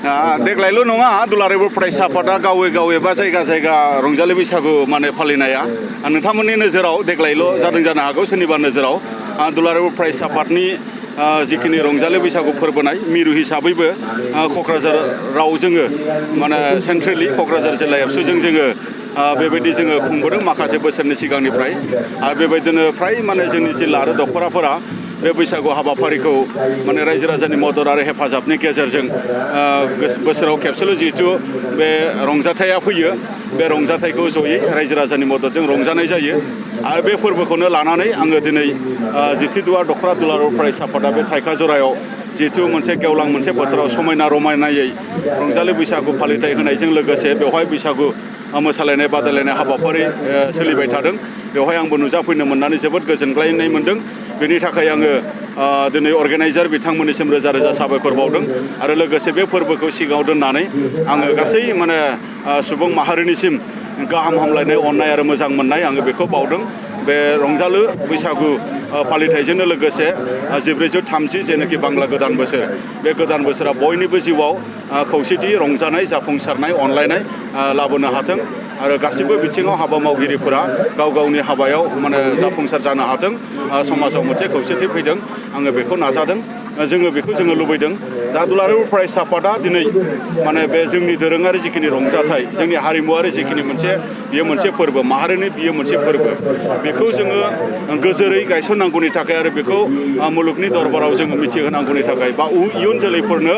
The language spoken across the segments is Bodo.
देग्लायल' नङा दुलाराय बर' फरायसा आफादा गावै गावै बा जायगा जायगा रंजालि बैसागु माने फालिनाया नोंथांमोननि नोजोराव देग्लायल' जादों जानो हागौ सोरनिबा नोजोराव दुलाराय बर' फरायसा आफादनि जिखिनि रंजालि बैसागु फोरबोनाय मिरु हिसाबैबो क'क्राझाराव जोङो माने सेन्ट्रेलि क'क्राझार जिल्ला एबसुजों जोङो बेबायदि जोङो खुंबोदों माखासे बोसोरनि सिगांनिफ्राय आरो बेबायदिनो फ्राय माने जोंनि जिल्ला आरो दख'राफोरा बे बैसागु हाबाफारिखौ माने रायजो राजानि मदद आरो हेफाजाबनि गेजेरजों बोसोराव खेबसेल' जिहेथु बे रंजाथाइया फैयो बे रंजाथाइखौ जयै रायजो राजानि मददजों रंजानाय जायो आरो बे फोरबोखौनो लानानै आङो दिनै जिथिदुवार दख'रा दुलाराय फरायसा आफादा बे थाइखाजरायाव जिहेतु मोनसे गेवलां मोनसे बोथोराव समायना रमायनायै रंजालि बैसागु फालिथाय होनायजों लोगोसे बेवहाय बैसागु मोसालायनाय बादायलायनाय हाबाफारि सोलिबाय थादों बेवहाय आंबो नुजाफैनो मोननानै जोबोद गोजोनग्लायनाय मोनदों बेनि थाखाय आङो दिनै अर्गेनाइजार बिथांमोननिसिम रोजा रोजा साबायखर बावदों आरो लोगोसे बे फोरबोखौ सिगाङाव दोननानै आङो गासै माने सुबुं माहारिनिसिम गाहाम हामलायनाय अननाय आरो मोजां मोननाय आङो बेखौ बावदों बे रंजालु बैसागु फालिथायजोंनो लोगोसे 1430 जेनाखि बांला गोदान बोसोर बे गोदान बोसोरा बयनिबो जिउआव खौसेथि रंजानाय जाफुंसारनाय अनलायनाय लाबोनो हाथों आरो गासिबो बिथिङाव हाबा मावगिरिफोरा गाव गावनि हाबायाव माने जाफुंसार जानो हाथों समाजाव मोनसे खौसेथि फैदों आङो बेखौ नाजादों जोङो बेखौ जोङो लुबैदों दा दुलाराय फरायसा आफादा दिनै माने बे जोंनि दोरोङारि जिखिनि रंजाथाइ जोंनि हारिमुवारि जिखिनि बियो मोनसे फोरबो माहारिनि बियो मोनसे फोरबो बेखौ जोङो गोजोरै गायसननांगौनि थाखाय आरो बेखौ मुलुगनि दरबाराव जोङो मिथिहोनांगौनि थाखाय बा इयुन जोलैफोरनो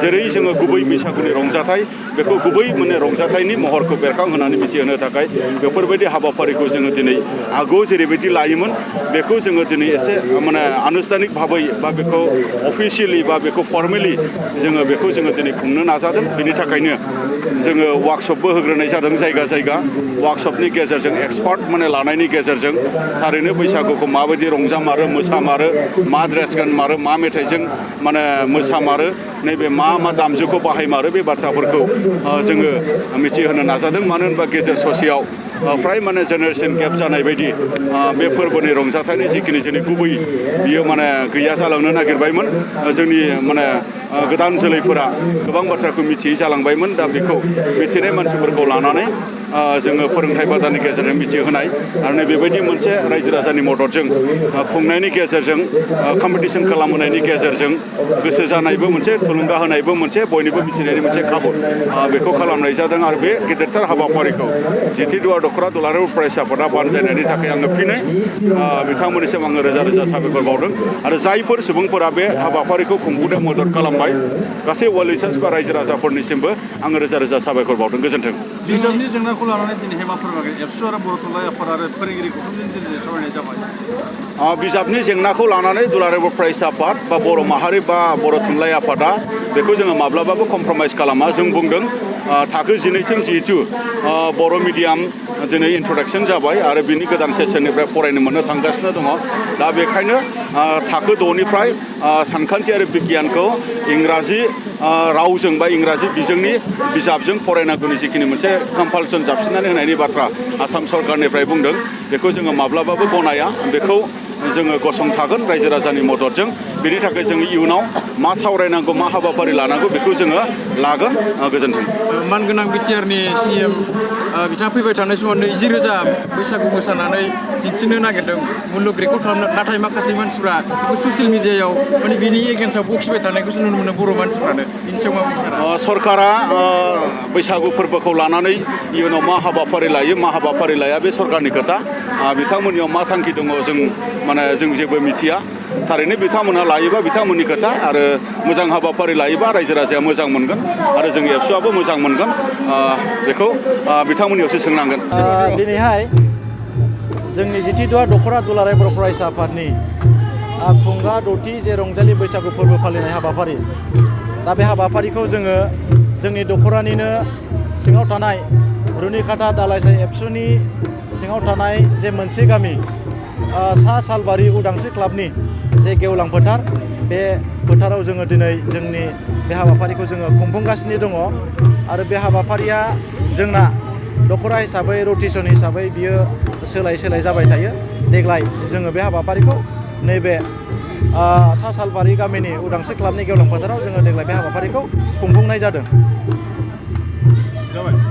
जेरै जोङो गुबै बैसागुनि रंजाथाइ बेखौ गुबै माने रंजाथाइनि महरखौ बेरखांहोनानै मिथिहोनो थाखाय बेफोरबायदि हाबाफारिखौ जोङो दिनै आगुआव जेरैबायदि लायोमोन बेखौ जोङो दिनै एसे माने आनुষ্ঠাनिक भाबै बा बेखौ अफिसियेलि बा बेखौ फर्मेलि जोङो बेखौ जोङो दिनै खुंनो नाजादों बेनि थाखायनो जोङो वार्कशपबो होग्रोनाय जादों जायगा जायगा वार्कशपनि गेजेरजों एक्सपार्ट माने लानायनि गेजेरजों थारैनो बैसागुखौ माबायदि रंजामारो मोसामारो मा ड्रेस गानमारो मा मेथाइजों माने मोसामारो नैबे मा दामजुखौ बाहायमारो बे बाथ्राफोरखौ जोङो मिथिहोनो नाजादों मानो होनबा गेजेर ससेयाव फ्राय माने जेनेरेसन गेप जानाय बायदि बे फोरबोनि रंजाथाइनि जिखिनि जोंनि गुबै बियो माने गैया जालांनो नागिरबायमोन जोंनि माने गोदान जोलैफोरा गोबां बाथ्राखौ मिथियै जालांबायमोन दा बेखौ मिथिनाय मानसिफोरखौ लानानै जोङो फोरोंथाइ बादानि गेजेरजों मिथिहोनाय आरो नै बेबायदि मोनसे रायजो राजानि मददजों खुंनायनि गेजेरजों कम्पिटिसन खालामहोनायनि गेजेरजों गोसो जानायबो मोनसे थुलुंगा होनायबो मोनसे बयनिबो मिथिनायनि मोनसे खाबु बेखौ खालामनाय जादों आरो बे गेदेरथार हाबाफारिखौ जिथिदुवार दख'रा दुलाराय फरायसा आफादा बानजायनायनि थाखाय आङो फिनै बिथांमोननिसिम आङो रोजा रोजा साबायखर बावदों आरो जायफोर सुबुंफोरा बे हाबाफारिखौ खुंबोनायाव मदद खालामबाय गासै वेल विशार्स बा रायजो राजाफोरनिसिमबो आङो रोजा रोजा साबायखर बावदों गोजोन्थों। बिजाबनि जेंनाखौ लानानै दिनैहाय मा फोरमायगोन एबसु आरो बर' थुनलाइ आफाद आरो फोरोंगिरि गौथुमजों गेजेरजों सावरायनाय जाबाय बिजाबनि जेंनाखौ लानानै दुलाराय बर' फरायसा आफाद बा बर' माहारि बा बर' थुनलाइ आफादा बेखौ जोङो माब्लाबाबो कमप्रमाइज खालामा जों बुंदों थाखो 12सिम जिहेतु बर' मिडियाम दिनै इन्ट्रडाक्सन जाबाय आरो बिनि गोदान सेसननिफ्राय फरायनो मोननो थांगासिनो दङ दा बेखायनो थाखो 6निफ्राय सानखान्थि आरो बिगियानखौ इंराजि रावजों बा इंराजि बिजोंनि बिजाबजों फरायनांगौनि जिखिनि मोनसे कम्पालसन जाबसिननानै होनायनि बाथ्रा आसाम सरकारनिफ्राय बुंदों बेखौ जोङो माब्लाबाबो गनाया बेखौ जोङो गसंथागोन रायजो राजानि मददजों बेनि थाखाय जोङो इयुनाव मा सावरायनांगौ मा हाबाफारि लानांगौ बेखौ जोङो लागोन गोजोन्थों। मानगोनां बिटिआरनि CM बिथाङा फैबाय थानाय समाव 20,000 बैसागु मोसानानै दिन्थिनो नागिरदों मुलुग रेकर्ड खालामनो नाथाय माखासे मानसिफ्रा ससियेल मिडियायाव माने बिनि एगेन्स्टआव बखिबाय थानायखौसो नुनो मोनो बर' मानसिफ्रानो बिनि सायाव मा बुंनो सरकारा बैसागु फोरबोखौ लानानै इयुनाव मा हाबाफारि लायो मा हाबाफारि लाया बे सरकारनि खोथा बिथांमोननियाव मा थांखि दङ जों जेबो मिथिया थारैनो बिथांमोनहा लायोबा बिथांमोननि खोथा आरो मोजां हाबाफारि लायोबा रायजो राजाया मोजां मोनगोन आरो जोंनि एबसुआबो मोजां मोनगोन बेखौ बिथांमोननियावसो सोंनांगोन। दिनैहाय जोंनि जिथिदुवार दख'रा दुलाराय बर' फरायसा आफादनि खुंगा 6थि जे रंजालि बैसागु फोरबो फालिनाय हाबाफारि दा बे हाबाफारिखौ जोङो जोंनि दख'रानिनो सिङाव थानाय रुनिकाटा दालाइसा एबसुनि सिङाव थानाय जे मोनसे गामि सा सालबारि उदांस्रि क्लाबनि जे गेवलां फोथार बे फोथाराव जोङो दिनै जोंनि बे हाबाफारिखौ जोङो खुंफुंगासिनो दङ आरो बे हाबाफारिया जोंना दख'रा हिसाबै रटेसन हिसाबै बियो सोलाय जाबाय थायो देग्लाय जोङो बे हाबाफारिखौ नैबे सा सालबारि गामिनि उदांस्रि क्लाबनि गेवलां फोथाराव जोङो देग्लाय बे हाबाफारिखौ खुंफुंनाय जादों। जाबाय